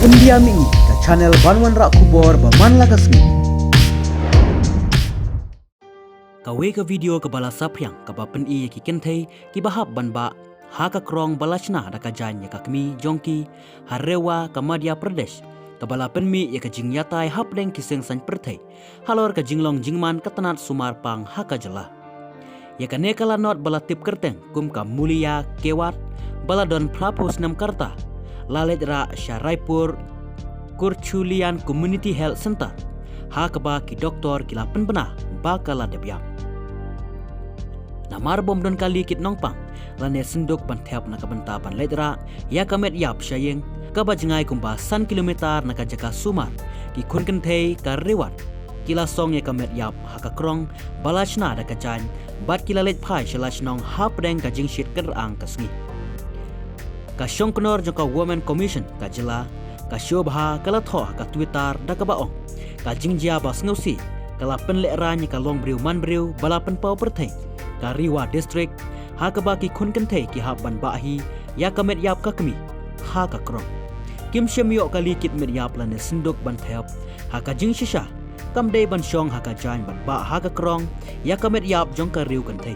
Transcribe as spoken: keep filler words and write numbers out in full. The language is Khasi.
India Mihngi, ka channel ban wanrah khubor ba man la ka sngi. Kawei ka video kaba la saphriang kaba pyni ïa ki kynthei kiba hap ban bah ha ka krong ba la shna da ka jaiñ ïa ka kmie jong ki ha Rewa ka Madhya Pradesh, kaba la pynmih ïa ka jingïatai hapdeng ki seng saiñ pyrthei halor ka jinglong jingman ka tnat sumar pang ha ka jylla. Ïa kane ka lanot ba la tip kyrteng kum ka Mulia Kewat, ba la don phra phew snem ka rta, la leit rah sha Raipur Kurchulian Community Health Center, ha kaba ki doktor ki la pynbna ba ka la dep ïap. Namar bym don kali kit nongpang lane synduk ban thep na ka bynta ban leit rah ïa ka met ïap sha ïing, kaba jngai kumba san kilometer na ka jaka sumar, ki khun kynthei ka Rewat ki la song ïa ka met ïap ha ka krong ba la shna da ka jaiñ, bad ki la leit phai sha la shnong hapdeng ka jingshit kynrang ka sngi. Ka shongknor jong ka Women Commission ka jylla, ka Shobha, ka la thoh ha ka Twitter da kaba ong, ka jingjia ba sngewsih ka la pynlehraiñ ïa ka longbriew manbriew ba la pynpaw pyrthei ka Rewa District, ha kaba ki khun kynthei ki hap ban bah hi ïa ka met ïap ka kmie ha ka krong. Kim shym ïoh kali kit met ïap lane synduk ban thep ha ka jingshisha, kam dei ban shong ha ka jaiñ ban bah ha ka krong ïa ka met ïap jong ka riew kynthei.